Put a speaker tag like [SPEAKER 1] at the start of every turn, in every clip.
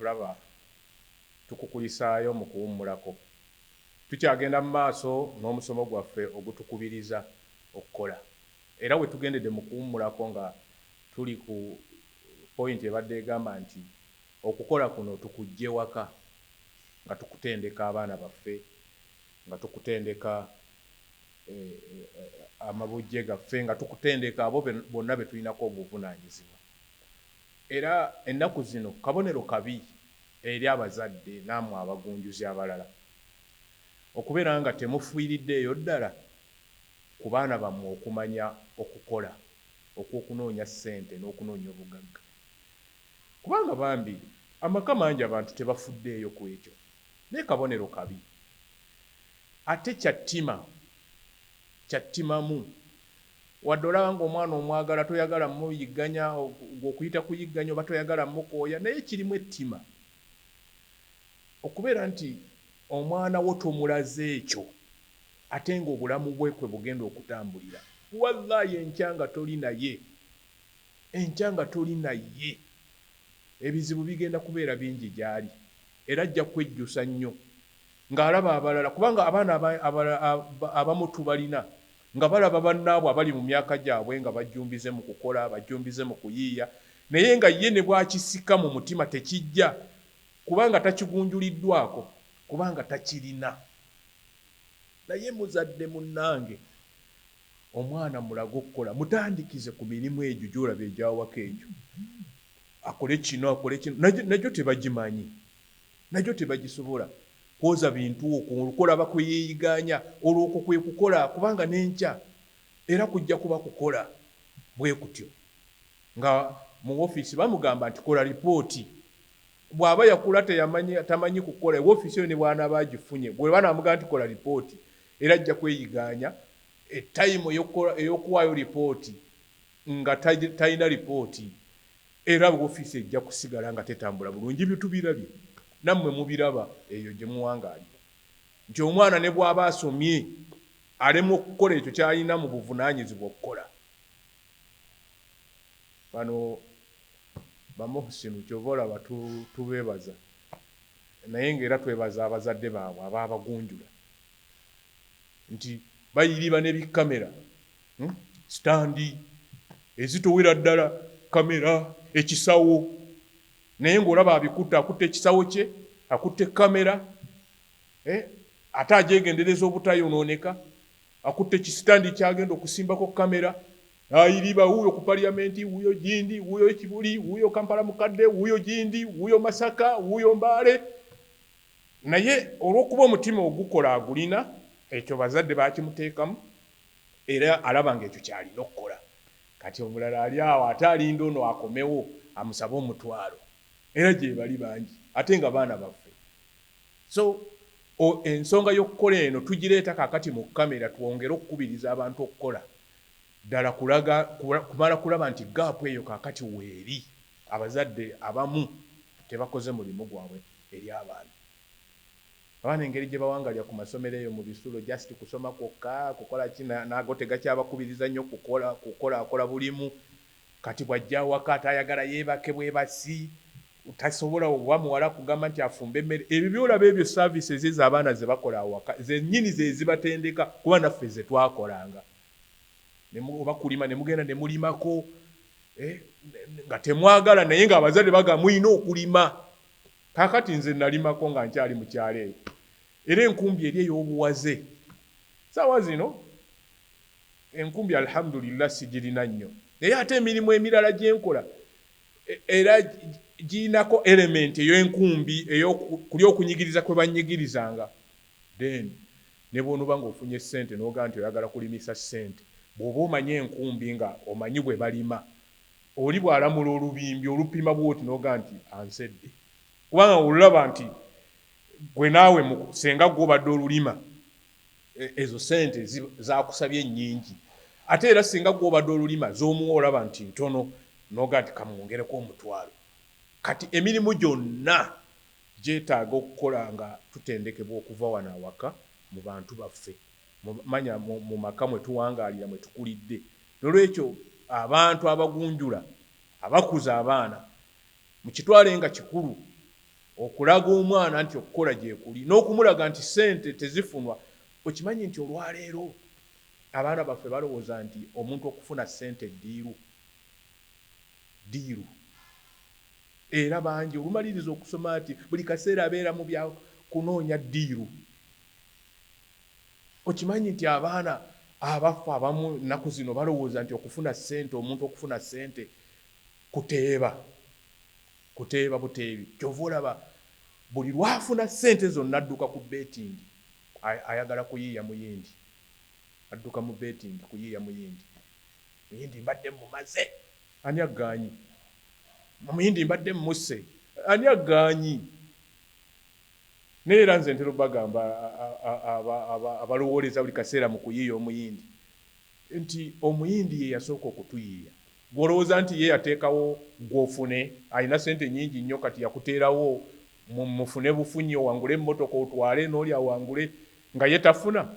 [SPEAKER 1] Olaba tukukulisaayo mu kuwummulako. Tukyagenda mu maaso n'omusomo gwaffe ogutukubiriza okukola. Era we tugendedde mu kuwummulako nga tuli ku poyinti ebadde egamba nti okukola kuno tukuggye waka nga tukutendeka abaana baffe, nga tukutendeka amabujje gaffe, nga tukutendeka abo bonna be tulinako obuvunaanyizibwa. Era ennaku zino kabonero kabi eri abazadde nammwe abagunjuzi abalala okubeera nga temufiiriddeeyo ddala ku baana bammwe okumanya okukola okw'okunoonya ssente n'okunoonya obugagga. Kubanga bambi amaka mangi abantu tebafuddeeyo ku ekyo, naye kabonero kabi. Ate kya ttima, kya ttimamu. Wadde olaba ng'omwana omwagala toyagala muyigganya, gwe okuyita kuyigganya oba toyagala mukooya, naye kirimu ettima. Okubeera nti omwana wo tomulaze ekyo ate ng'obulamu bwe kwe bugenda okutambulira. Wallaahi enkya nga toli naye, enkya nga toli naye, ebizibu bigenda kubeera bingi gy'ali era ajja kwejjusa nnyo ng'alaba abalala kubanga abaana abamu tubalina nga balaba bannaabwe abali mu myaka gyabwe nga bajjumbize mu kukola, bajjumbize mu kuyiiya naye nga ye ne bw'akisika mu mutima tekijja kubanga takigunjuliddwako kubanga takirina. Naye muzadde munnange omwana mulage okukola, mutandikize ku mirimu egyo gy'olaba egy'awaka egyo akole kino akole kino nagyo tebagimanyi nagyo tebagisobola kwoza bintu okwo olukola bakweyeeyiganya olwo okwo kwe kukola kubanga n'enkya era kujja kuba kukola bwe kutyo nga mu ofiisi bamugamba nti kola lipooti bw'aba yakula teyamanyi tamanyi kukola ofiisi eyo ne bw'anaaba agifunye bwe banaamugamba nti kola lipooti era ajja kweyigaanya etayimu ey'okuwaayo lipooti nga talina lipooti era ofiisi ejja kusigala nga tetambula bulungi. Ebyo tubirabye nammwe mubiraba eyo gye muwangaalira nti omwana ne bw'aba asomye alemwa okukola ekyo ky'alina mu buvunaanyizibwa okukola. Bano Bamuhsinu ky'ova olaba tubeebaza naye ng'era twebaza abazadde baabwe abaabagunjula nti bayiriba ne bikkamera, sitandi ezitowera ddala, kkamera, ekisawo naye ng'olaba abikutte, akutte ekisawo kye, akutte kkamera ate agyegendereza obutayonooneka, akutte kisitandi ky'agenda okusimbako kkamera ayiriba wuuyo ku parliament, wuuyo gindi, wuuyo Kibuli, wuuyo Kampala Mukadde, wuuyo gindi, wuuyo Masaka, wuuyo Mbale. Naye olw'okuba omutima ogukola agulina, ekyo bazadde bakimuteekamu era alaba ng'ekyo ky'alina okukola. Kati omulala ali awo ate alinda ono akomewo amusabe omutwalo. Era gyebali bangi ate nga baana baffe. So ensonga y'okukola eno tugireeta kaakati mu kkamera twongere okukubiriza abantu okukola. Ddala kulaga kumala kulaba nti gaapu eyo kaakati weeri. Abazadde abamu tebakoze mulimu gwabwe eri abaana. Abaana engeri gye bawangalira ku masomero eyo mu bisulo just kusoma kwokka, kukola ki nago tegakyabakubiriza nnyo kukola kukolaakola bulimu. Kati bw'ajja awaka ate ayagala yeebake bwebasi, tasobola oba muwala kugamba nti afumbe emmere. Ebyo by'olaba ebyo services ezo abaana ze bakola awaka zennyini ze zibatendeka kuba naffe ze twakolanga. Oba kulima ne mugenda ne mulimako nga temwagala naye ng'abazadde bagamba mulina okulima. Kaakati nze nalimako nga nkyali mu kyalo eyo era enkumbi eri ey'obuwaze. Ssaawa zino enkumbi alhamdulillah sigirina nnyo naye ate emirimu emirala gye nkola era girinako element ey'enkumbi ey'okuli okunyigiriza kwe bannyigirizanga. Then ne bw'onooba ng'ofunye ssente n'ogamba nti oyagala kulimisa ssente, bw'oba omanyi enkumbi nga omanyi bwe balima, oli bw'alamula olubimbi olupima bw'oti n'ogamba nti ansedde. Kubanga olaba nti gwe naawe senga gwe obadde olulima, ezo ssente z'akusabye nnyingi. Ate era singa gwe obadde olulima z'omuwa olaba nti ntono n'ogamba nti kamwongereko omutwalo. Kati emirimu gyonna gyetaaga okukola nga tutendekebwa okuva wano awaka mu bantu baffe, manya mu maka mwe tuwangaalira mwe tukulidde. Noolwekyo abantu abagunjula, abakuza abaana mukitwale nga kikulu Okulaga omwana nti okukola gyekuli n'okumulaga nti ssente tezifunwa. Okimanyi nti olwaleero abaana baffe balowooza nti omuntu okufuna ssente ddiiru ddiiru. Era bangi olumaliriza okusoma nti buli kaseera abeera mu bya kunoonya ddiiru. Okimanyi nti abaana abaffe abamu ennaku zino balowooza nti okufuna ssente, omuntu okufuna ssente kuteeba, kuteeba buteebi. Ky'ova olaba buli lw'afuna ssente zonna adduka ku betting, ayagala kuyiiya muyindi, adduka mu betting kuyiiya muyindi. Muyindi mbadde mmumaze, ani aggaanyi? Omuyindi mbadde mmusse, ani aggaanyi? Naye era nze ntera obagamba abalowooleza buli kaseera mu kuyiiya omuyindi nti omuyindi ye yasooka okutuyiiya. Gw'olowooza nti ye yateekawo gw'ofune, alina ssente nnyingi nnyo kati yakuteerawo mufune bufunyi owangule emmotoka otwale n'oli awangule nga ye tafuna?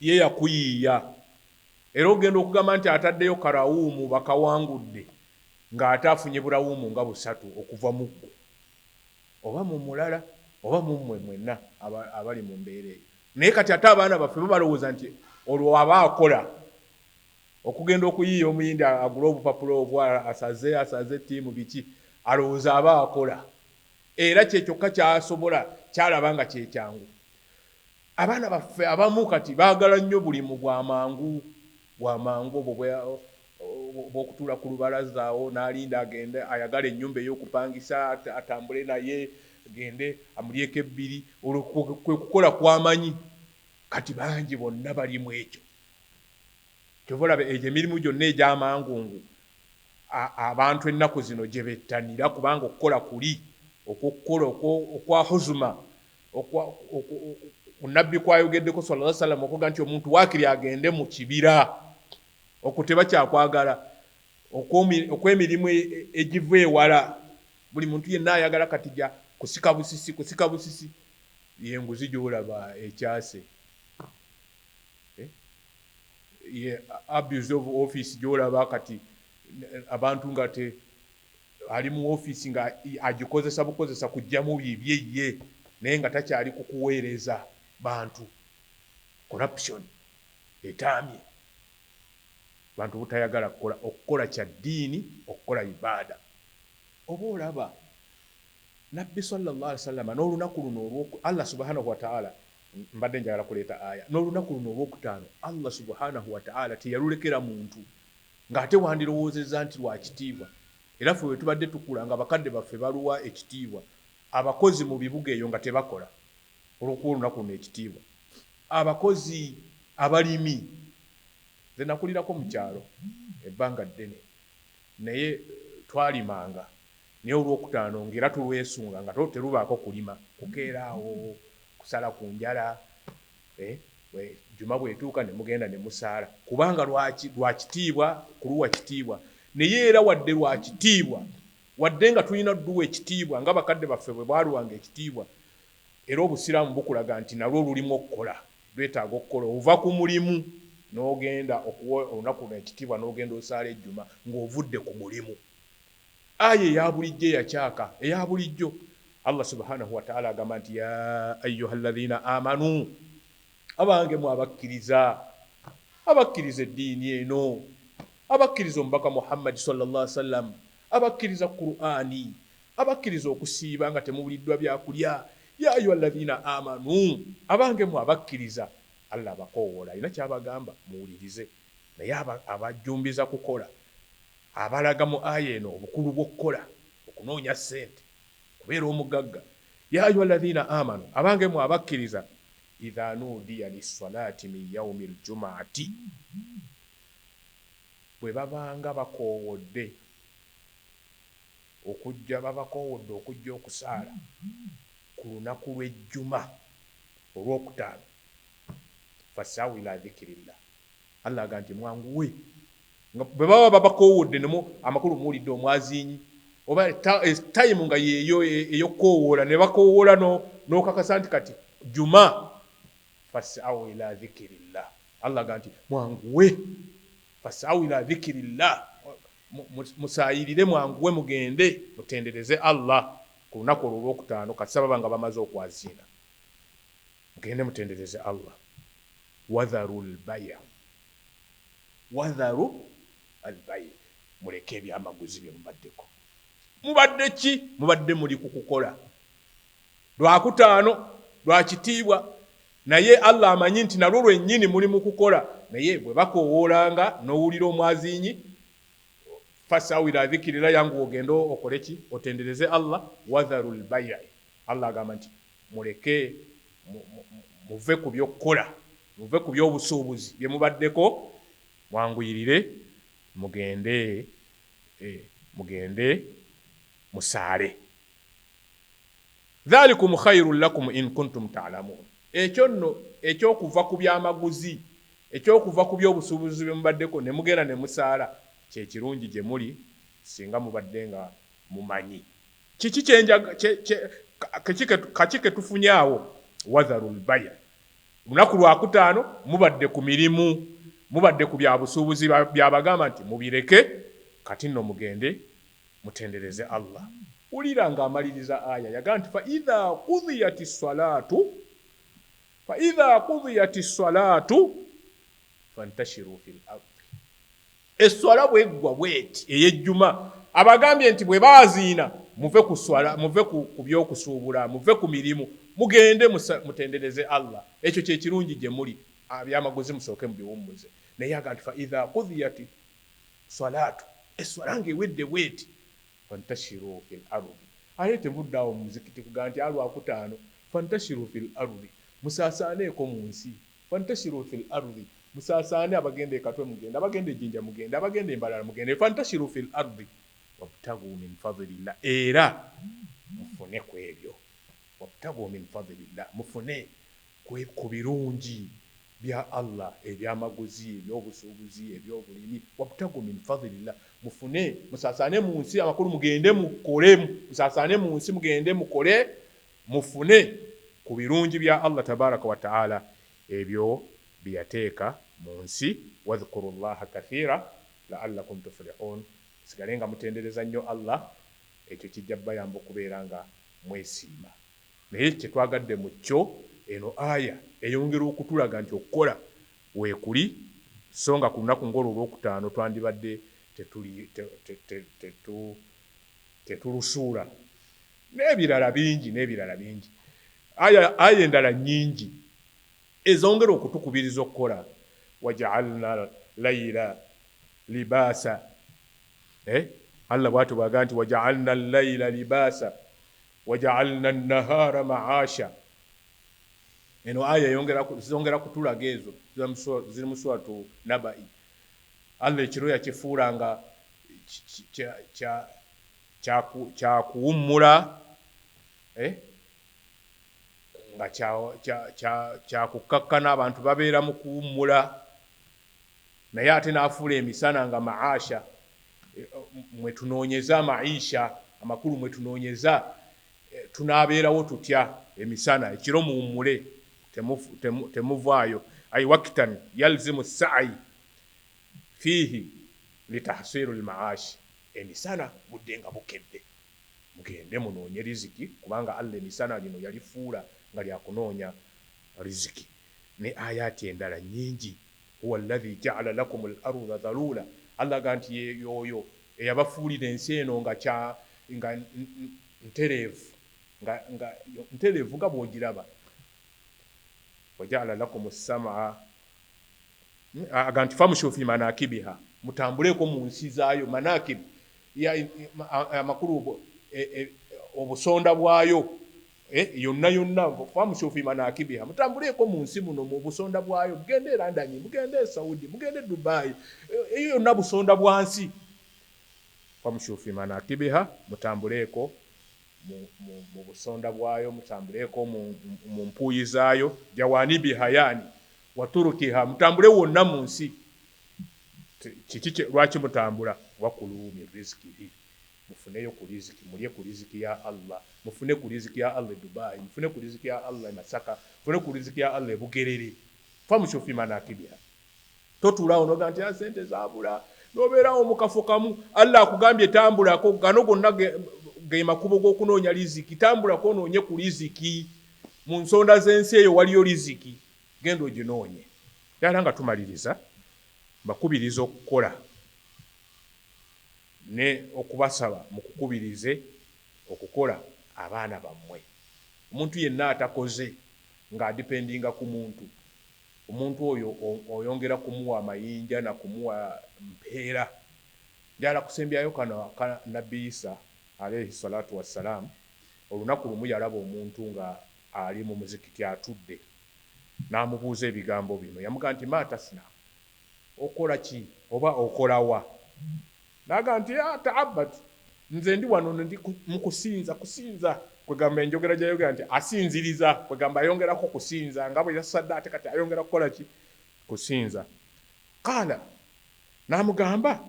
[SPEAKER 1] Ye yakuyiiya. Era ogenda okugamba nti ataddeyo karawuumu bakawangudde ng'ate afunye burawuumu nga busatu okuva mu ggwe oba mu mulala oba mu mmwe mwenna abali mu mbeera eyo. Naye kati ate abaana baffe bo balowooza nti olwo aba akola okugenda okuyiiya omuyindi agule obupapula obwo asaze asaze ttiimu biki, alowooza aba akola. Era kye kyokka ky'asobola ky'alaba nga kye kyangu. Abaana baffe abamu kati baagala nnyo bulimu bwa mangu, bwa mangu obwo obw'okutuula ku lubalaza awo n'alinda agende ayagala ennyumba ey'okupangisa atambule naye agende amulyeko ebbiri, olwo kwe kukola kw'amanyi. Kati bangi bonna bali mu ekyo. Ky'ova olaba egyo emirimu gyonna egy'amangungu abantu ennaku zino gye bettanira, kubanga okukola kuli okw'okukola okwa huzuma Nabbi kwayogeddeko sallallahu alaihi wasallam okuga nti omuntu waakiri agende mu kibira okwo tebakyakwagala, okw'emirimu egiva ewala. Buli muntu yenna ayagala kati gya kusika busisi, kusika busisi. Y'enguzi gy'olaba ekyase, ye abuse of office gy'olaba kati abantu nga te ali mu ofiisi nga agikozesa bukozesa kuggyamu bibye ye, naye nga takyali ku kuweereza bantu. Corruption etaamye bantu butayagala kukola, okukola kya ddiini, okukola ibaada. Oba olaba Nabbi sallallahu alaihi wasallam n'olunaku luno olw'oku Allah subhanahu wa ta'ala, mbadde njagala kuleeta aya, n'olunaku luno olwokutaano Allah subhanahu wa ta'ala teyalulekera muntu, ng'ate wandirowoozezza nti lwa kitiibwa. Era ffe bwe tubadde tukula nga bakadde baffe baluwa ekitiibwa, abakozi mu bibuga eyo nga tebakola olw'okuwa olunaku luno ekitiibwa. Abakozi abalimi, nze nakulirako mu kyalo ebbanga ddene, naye twalimanga, naye olwokutaano ng'era tulwesunga nga terubaako kulima, kukeera awo kusala ku njala, jjuma bw'etuuka ne mugenda ne musaala, kubanga lwa kitiibwa, kuluwa kitiibwa. Naye era wadde lwa kitiibwa, wadde nga tulina dduwa ekitiibwa nga bakadde baffe bwe baaluwanga ekitiibwa, era Obusiraamu bukulaga nti nalwo lulimu okukola, lwetaaga okukola. Ova ku mulimu n'ogenda okuwa olunaku luno ekitiibwa n'ogenda osaala ejjuma ng'ovudde ku mulimu. Aya eya bulijjo eyakyaka eya bulijjo, Allah subhanahu wa ta'ala agamba nti ya ayuha alladhina amanu, abange mwe abakkiriza, abakkiriza eddiini eno, abakkiriza omubaka Muhammad sallallahu alaihi wasallam, abakkiriza Qur'ani, abakkiriza okusiiba nga temubuliddwa byakulya, ya ayuha alladhina amanu, abange mwe abakkiriza. Allah abakoowoola, alina ky'abagamba, muwulirize, naye abajjumbiza kukola. Abalaga mu aya eno obukulu bw'okukola, okunoonya ssente, okubeera omugagga. Ya ayuha alladhina amanu, abange mwe abakkiriza, idha nuudiya lisswalaati min yaumi ljumaati, bwe babanga bakoowodde okujja, babakoowodde okujja okusaala ku lunaku lw'ejjuma olwokutaano, fasau ila dhikirillah, Allah aga nti mwanguwe nga bwe baba babakoowodde nemu amakulu muwulidde omwaziinyi oba tayimu nga yeeyo ey'okukoowoola ne bakoowoola n'okakasa nti kati juma, fasau ila dhikirillah, Allah aga nti mwanguwe, fasau ila dhikirillah, musaayirire mwanguwe mugende mutendereze Allah. Ku lunaku olwo olwokutaano, kasita baba nga bamaze okwaziina, mugende mutendereze Allah. Wadharu lbaya, wadharu albayi, muleke ebyamaguzi bye mubaddeko. Mubadde ki? Mubadde muli ku kukola. Lwakutaano lwa kitiibwa, naye Allah amanyi nti nalwo lwennyini muli mu kukola. Naye bwe bakoowoolanga n'owulira omwaziinyi, fasawu ila dhikirila, yanguwa ogende okole ki? Otendereze Allah. Wadharu lbayi, Allah agamba nti muleke, muve ku by'okukola, muve ku by'obusuubuzi bye mubaddeko, mwanguyirire mugende, mugende musaale. Dhalikum khairun lakum in kuntum ta'lamun. Ekyo nno ekyokuva ku byamaguzi, ekyokuva ku by'obusuubuzi bye mubaddeko ne mugenda ne musaala, kye kirungi gye muli singa mubadde nga mumanyi. Kiki kaki ke tufunye awo? Wadharu lbaya. Lunaku lwakutaano mubadde ku mirimu, mubadde ku bya busuubuzi, byabagamba nti mubireke, kati nno mugende mutendereze Allah. Wulira ng'amaliriza aya, yagamba nti faidha qudiyat salatu, faidha qudiyat salatu fantashiru fi l ardi. Esswala bweggwa bweti ey'ejjuma, abagambye nti bwe baaziina muve ku swala, muve ku by'okusuubula, muve ku mirimu, mugende mutendereze Allah. Ekyo kye kirungi gye muli. Abyamaguzi musooke mubiwummuze. Naye agamba nti faidha qudiyat salatu, esswala ng'ewedde bweti, fantashiru fi l ardi. Aye temudde awo mu muzikiti kugamba nti alwakutaano. Fantashiru fi l ardi, musaasaane-eko mu nsi. Fantashiru fi l ardi, musaasaane. Abagenda e Katwe mugende, abagenda e Jinja mugende, abagenda e Mbalala mugende. Fantashiru fi l ardi wabtagu min fadlillah, era mufune ku ebyo. Wabtagu min fadlillah, mufune ku birungi bya Allah, ebyamaguzi, ebyobusuubuzi, ebyobulimi. Wabtagu min fadlillah, mufune, musaasaane mu nsi. Amakulu mugende mukole, musaasaane mu nsi, mugende mukole, mufune ku birungi bya Allah tabaraka wa taala, ebyo bye yateeka mu nsi. Wadhkuru llaha kathira laallakum tuflihun, sigale nga mutendereza nnyo Allah, ekyo kijja bayamba okubeera nga mwesiima. Naye kyetwagadde mu kyo, eno aya eyongera okutulaga nti okukola weekuli, so nga ku lunaku ng'olwo olwokutaano twandibadde tetulusuula. N'ebirala bingi, n'ebirala bingi, aya endala nnyingi ezongera okutukubiriza okukola. Wajaalna laila libaasa, eh? Allah bwatyo bwagaa nti wajaalna laila libaasa wajaalna nahara maasha. Eno aya zongera kutulaga ezo ziri mu Suratu Nabai. Allah ekiro yakifuula nga kyakuwummula, eh? Nga kyakukkakkana, abantu babeera mu kuwummula. Naye ate n'afuula emisana nga maasha, mwe tunoonyeza maisha, amakulu mwe tunoonyeza tunaabeerawo tutya emisana. Ekiro muwummule, temuvaayo. Ai wakitan yalzimu saayi fiihi litahsiru lmaashi. Emisana budde nga bukedde, mugende munoonye riziki, kubanga Allah emisana lino yalifuula nga lyakunoonya riziki. Ne ayati endala nyingi. Huwa alladhi jaala lakum l arda dhalula, Allah aga nti yoyo eyabafuulira ensi eno nga kya nga ntereevu, nga ntereevu nga bw'ogiraba. Wajaala lakum samaa, aga nti famshu fi manakibiha, mutambuleko mu nsi zaayo. Manakib amakulu obusonda bwayo yonna yonna. Famshu fi manakibiha, mutambuleko mu nsi muno mu busonda bwayo. Mugende e London, mugende e Saudi, mugende e Dubai, eyo yonna busonda bwa nsi. Famshu fi manakibiha, mutambuleko mu busonda bwayo, mutambuleko mu mpuyi zaayo. Jawanibiha yani waturukiha, mutambule wonna mu nsi. Kiki, lwaki mutambula? Wakulu min rizikihi, mufuneyo ku riziki, mulye ku riziki ya Allah. Mufune ku riziki ya Allah e Dubai, mufune ku riziki ya Allah e Masaka, mufune ku riziki ya Allah e Bugerere. Famshu fi manakibiha. Totuulaawo noga nti sente zabula, nobeerawo mu kafo kamu. Allah akugambye tambulako gano gonna. Ge makubo g'okunoonya riziki. Tambulako onoonye ku riziki. Mu nsonda z'ensi eyo waliyo riziki, genda oginoonye. Ddala nga tumaliriza, mbakubiriza okukola ne okubasaba mukukubirize okukola abaana bammwe. Omuntu yenna atakoze ng'adipendinga ku muntu, omuntu oyo oyongera kumuwa amayinja na kumuwa mpeera. Njagala kusembyayo kano aka Nabbi Isa alaihi salatu wassalam. Olunaku lumu yalaba omuntu nga ali mu muzikiti atudde, n'amubuuza ebigambo bino. Yamugamba nti ma tasna, okola ki oba okola wa? N'agamba nti ta'abbad, nze ndi wano ndi mu kusinza, kusinza. Kwegamba enjogera gy'ayogera nti asinziriza, kwegamba ayongerako kusinza, nga bwe yasadde ate kati ayongera kukola ki? Kusinza. Qaala, n'amugamba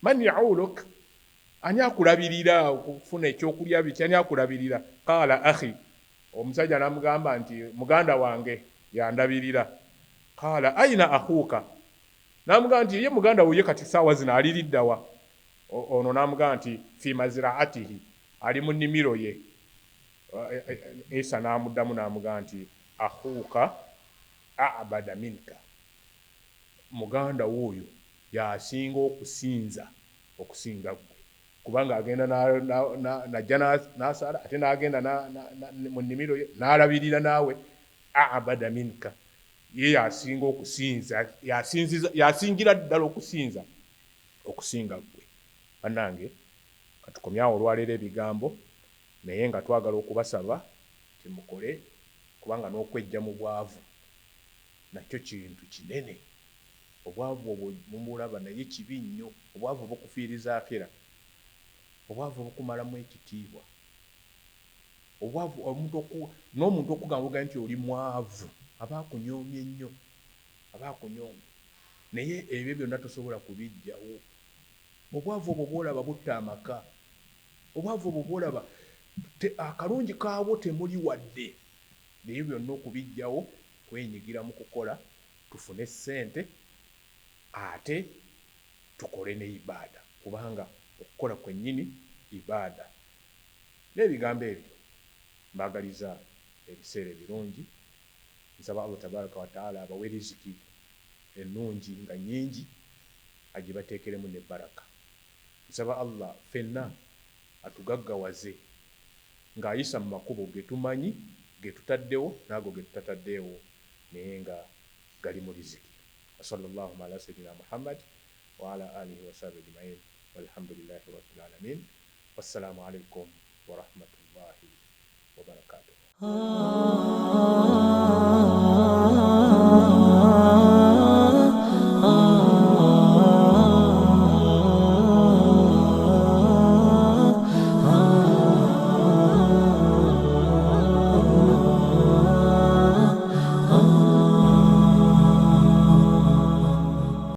[SPEAKER 1] man ya'uluk, ani akulabirira okufuna ekyokulya biki, ani akulabirira? Qaala akhi, omusajja n'amugamba nti muganda wange yandabirira. Qaala aina akhuuka, n'amugamba nti ye muganda wo ye kati ssaawa zino aliriddawa? Ono n'amugamba nti fi maziraatihi, ali mu nnimiro ye. Isa n'amuddamu n'amugamba nti akhuuka abada minka, muganda wo oyo y'asinga okusinza okusinga ggwe, kubanga agenda najja n'asaala ate n'agenda mu nnimiro ye n'alabirira naawe. Abada minka, ye y'asinga okusinza, y'asingira ddala okusinza okusinga ggwe. Bannange, katukomyawo olwaleero ebigambo, naye nga twagala okubasaba timukole, kubanga n'okwejja mu bwavu nakyo kintu kinene. Obwavu obwo mubulaba naye kibi nnyo. Obwavu bukufiiriza akhira, obwavu bukumalamu ekitiibwa, obwavu omuntu n'omuntu okugamba nti oli mwavu aba akunyoomye nnyo, aba akunyoomye. Naye ebyo byonna tosobola kubijjawo. Obwavu obwo bw'olaba butta amaka, obwavu obwo bw'olaba akalungi kaabwo temuli wadde. Naye byonna okubijjawo kwenyigira mu kukola, tufune ssente ate tukole ne ibaada, kubanga okukola kwennyini ibaada. N'ebigambo ebyo mbaagaliza ebiseera ebirungi. Nsaba Allah tabaraka wa taala abawe riziki ennungi nga nnyingi, agibateekeremu ne baraka. Nsaba Allah ffenna atugaggawaze ng'ayisa mu makubo ge tumanyi, ge tutaddewo n'ago ge tutataddeewo, naye nga gali mu riziki. Wa sallallahu ala sayyidina Muhammad wa ala alihi wa sahbihi ajma'in, walhamdulillahi rabbil alamin. Wassalamu alaikum wa rahmatullahi wa barakatuh.